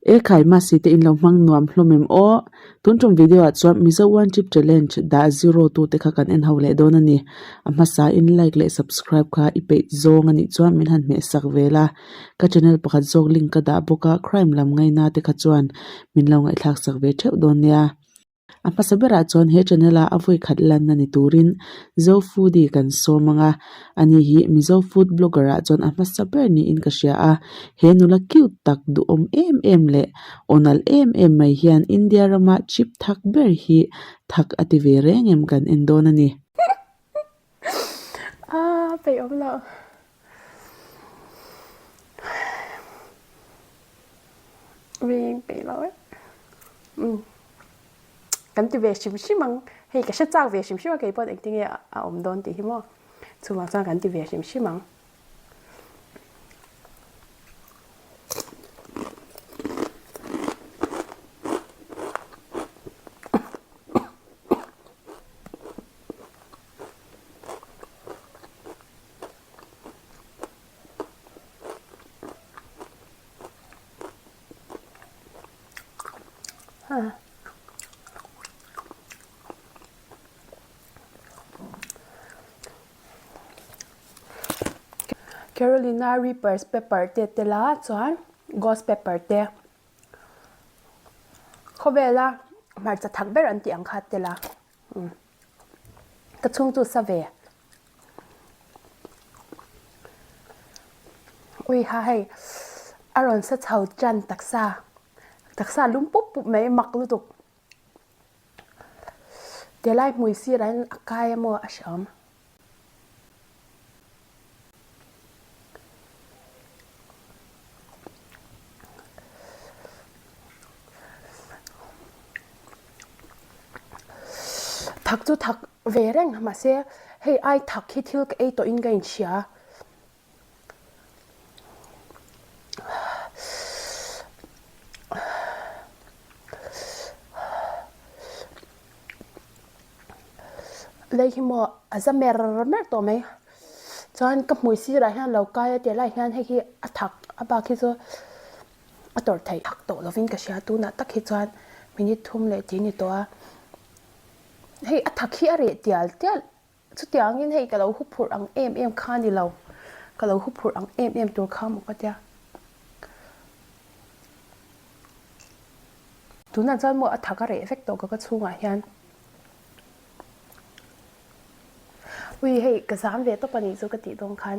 Ekhai Masi te in lo hmang nuam hlawm em aw? Tun tum video ah chuan Mizo One Chip Challenge dah zero tu te kha kan en ho leh dawn a ni. A hmasa in like leh subscribe kha i peih zawng a nih chuan min han hmeh sak vel a. Ka channel pakhat zawk link ka dah bawk a, crime lam ngaina te kha chuan min lo ngaihthlak sak ve theuh dawn nia. A hmasa berah chuan he channel a a vawi khat lanna ni turin Zo Foodie kan sawm ang a, ani hi Mizo food blogger ah chuan a hmasa ber niin ka hria a, he nula cute tak duhawm em em leh aw nalh em em mai hian India rama chip thak ber hi thak a ti ve reng em kan en dawn a ni. A peih awm loh. Ring peih lo e. Um. Kan ti ve hrim hrim ang. Hei ka hre chak ve hrim hrim a kei pawh engtin nge a awm dawn tih hi maw. Chuvang chuan kan ti ve hrim hrim ang. Carolina Reapers pepper te tel a chuan ghost pepper te khawvela hmarcha thak ber an tih ang kha tel a ka chhung chu sa ve. Ui ha hei a rawn sa chho tan taksa taksa lum pup pup mai mak lutuk tilai hmui sirah hian a kai emaw a hreawm. Thak chu thak ve reng mahse hei ai thak hi thil ka ei tawh in ka inhria. Lei hi maw a za mer mer tawh mai chuan ka hmui sirah hian lo kai a tih lai hian hei hi a thak a bak hi chu a tawrh theih thak tawh lovin ka hria tunah tak hi chuan minute thum leh tih a ni tawh a hei a thak hi a reh tial tial chutiangin hei ka lo hu phurh ang em em kha a ni lo ka lo hu phurh ang em em tur kha maw ka tia. Tunah chuan maw a thak a reh vek tawh ka ka chhungah hian. Ui hei ka zam ve tawp a nih chu ka tih dawn khan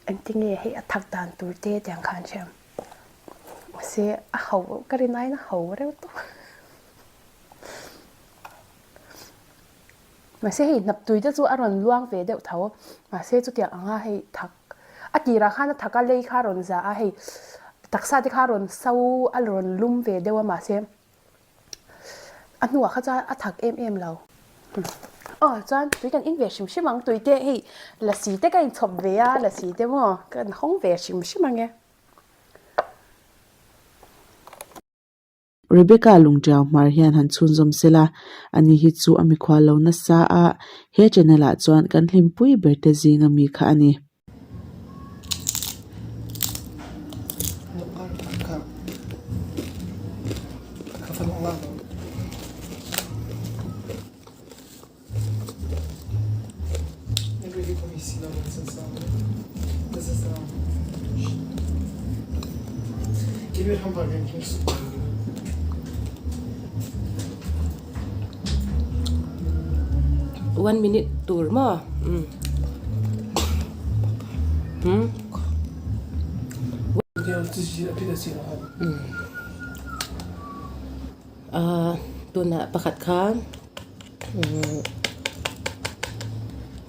engtinge hei a thak dan tur te tiang khan hriam. Mahse a ho ka rin aiin a ho reuh tawp. Mahse hei hnaptui te chu a rawn luang ve deuh tho. Mahse chutiang anga hei thak a tirah khan a thak a lei kha a rawn za a hei taksa te kha a rawn so a rawn lum ve deuh a mahse a hnuah kha chuan a thak em em lo. Aw chuan tui kan in ve hrim hrim ang tui te hei lasi te ka inchhawp ve a lasi te maw kan hawng ve hrim hrim ang e. Rebecca lungṭiau hmar hian han chhunzawm sela, ani hi chu a mikhual lo nasa a, he channel ah chuan kan hlimpui ber te zinga mi kha a ni. One minute tur maw umm umm ah tunah pakhat khan.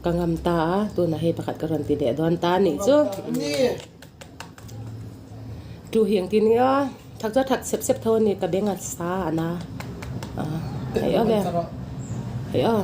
Ka ngam ta a, tunah hei pakhat ka rawn ti leh dawn ta anih chu. Tu hi engtin nge aw, thak chu a thak sep sep tho a ni, ka beng a sa a na. Hei aw le, hei aw.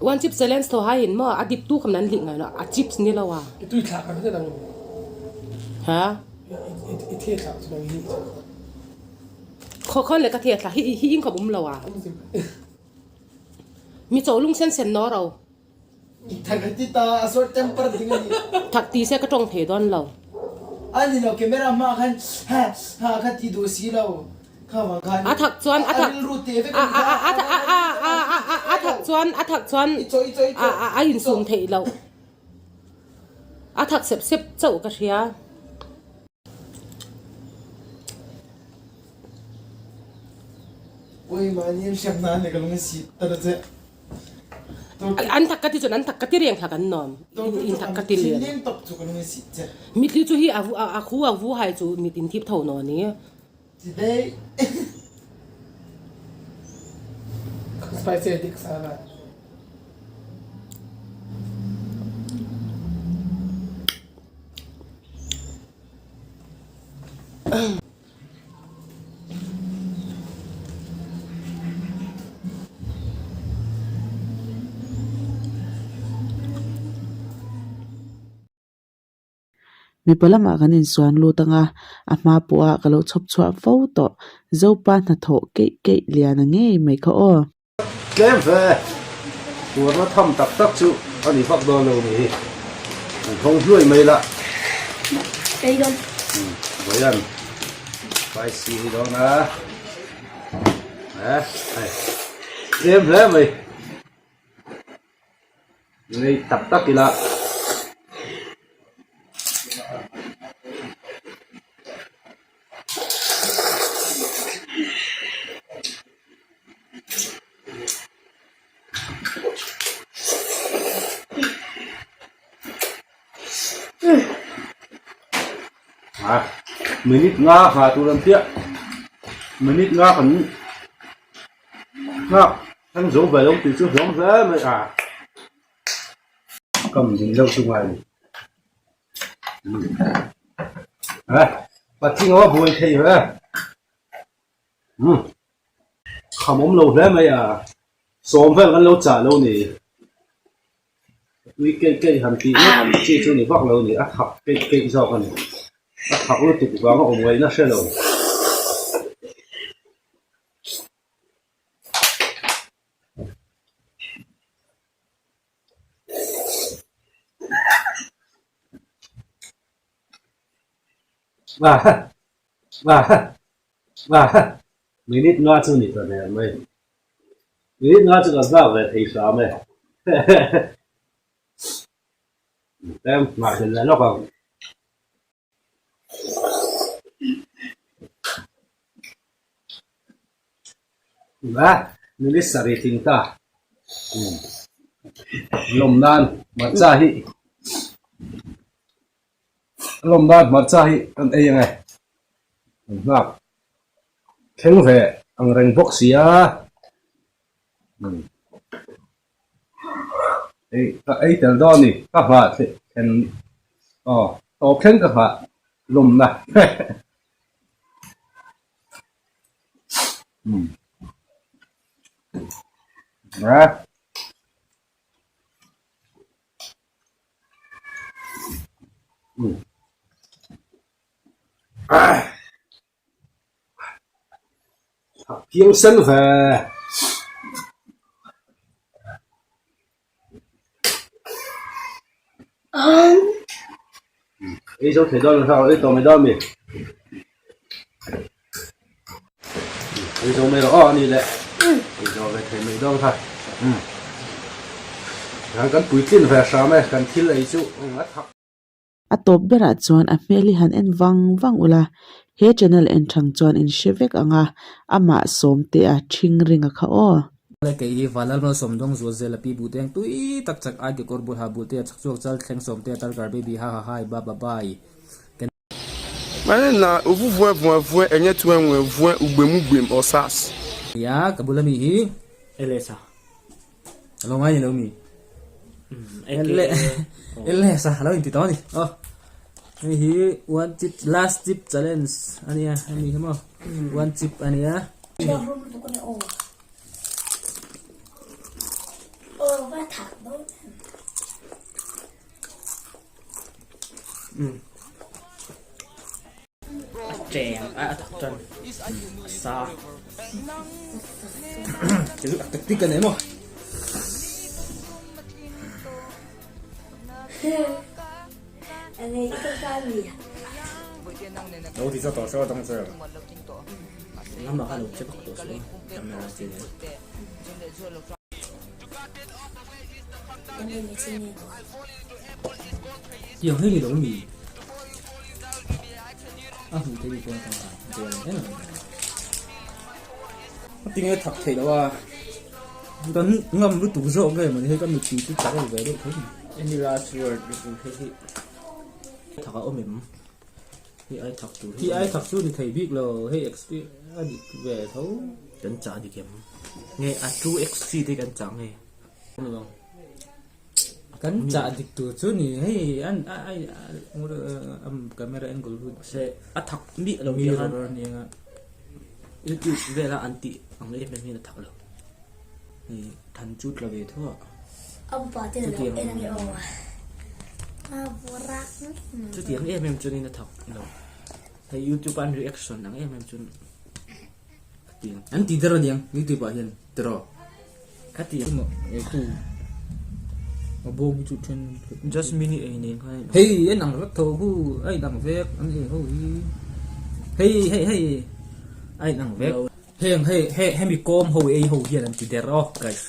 One chip challenge thaw hai in maw a dip tu kha nan lih ngai lo a chips ni lo a. I tui thlak ang hian ang. Ha? I the thlak chu nang hi. Khaw khawn le ka thia thla hi hi in khawp um lo a. Mi cho lung sen sen no ro. Thak ti ta a short temper ding ani. Thak ti se ka tong thei don lo. Ani lo camera hma khan ha ha kha ti duh si lo. Kha wang khan. A thak chuan a thak a a a a a a a a thak chuan a thak chuan a a a in sum thei lo. A thak sep sep chauh ka hria. An thak ka ti chuan an thak ka ti reng hlak an nuam. In thak ka ti lian. Mitthli chu hi a khu a vu hai chu mit in thip tho naw ni. Mipa lamah kan insuan lut ang a, a hma pawha ka lo chhawp chhuah fo tawh. Zopa hnathawh keih keih lian a ngei mai kha aw. Tlem ve, tuarna tham tak tak chu a ni vak dawn lo ni hi. An hawng hluai mai la. Vawian spicy hi dawn a. Hei, tlem hle mai. Ngei tak tak ila. Minute nga ha tur an tia minute nga kan nghak thleng zo ve lo tih chu hlawm hle mai a kam din deuh chu ngai a ni patling a buai thei ve. Umm kham awm lo hle mai a, sawm vel kan lo chah lo ni, tui keih keih han tih ngawt chi chu ni vak lo ni, a thak keih keih zawk a ni, a thak lutuk vang a awm ngaihna hre lo. Minute nga chu ni ta der mai. Minute nga chu ka zak ve thei hram e. Tlem nghah hlel leh lawk ang. Minute sarih tling ta. Lawm nan hmarcha hi lawm nan hmarcha hi kan ei ang e. Kan nghak thleng ve ang reng bawk si a. Ei ka ei tel dawn a ni ka nghah thlen aw tawp thleng ka nghah lawmna. Phiang sen ve. Ei zo thei dawn lo hlau ei tawh mai dawn mi. Ei zo mai rawh aw ani le. Ei zo ve thei mai dawn kha. Kan puitlin ve hram e kan thil ei chu a thak. A tawp berah chuan a hmel hi han en vang vang ula, he channel en thang chuan in hre vek ang a, amah Sawmtea ṭhing ringa kha aw. Le kei hi Vanlalmal Sawmdawng zual zel a pi bu teng tui tak chak ai kekawr bul ha bul te a chhak chhuak chal thleng sawm te a tarkar baby ha ha hai ba ba bai Ken Mane na ovu vuẹ vuẹ vuẹ ẹnyẹ tuẹ nwẹ vuẹ ugbem ugbem osas. Nia ka bula mi hi. Elesa. Alo ngai ni lo mi. Elesa alo inti tawh a ni. Aw. Hei hi one chip last chip challenge a nia hemi hi maw one chip a nia. A cheng a. Ai a thak tan a sa. Chu a tactic a nei maw? Lo ti zawt tawh se aw dang zel. Lamah khan lo che vak tawh suh a camera chi nen. Tiang hi ni lo mi? A hmuh theih ni pawn a tangkai vel em em mai. A tinge thak theih loh a, kan ngam lutuk zawk nge mawni hei ka mittui chu chak ve deuh tho mai. Any last word lutuk hei hi thak a awm em? Hei ai thak tur hi ai thak chu ni thei bik lo hei a dik ve tho. Kan chah dik em? Nge a two xc te kan chah nge? Kan chah dik tur chu ni hei an a ai camera angle hu se a thak miah lo ti khan youtube vela an tih ang em em hian a thak lo hei than chu tla ve tho a chutiang chutiang em em chuan in a thak lo hei youtube a an reaction ang em em chuan An ti der aniang youtube ah hian tiraw. Ka ti ang e khu a bawm hi chu then just mini ei nen khan hei en ang vek tho khu a in ang vek an ei ho hi hei hei hei a in ang vek heng hei hemi kawm ho ei ho hian an ti der aw guys.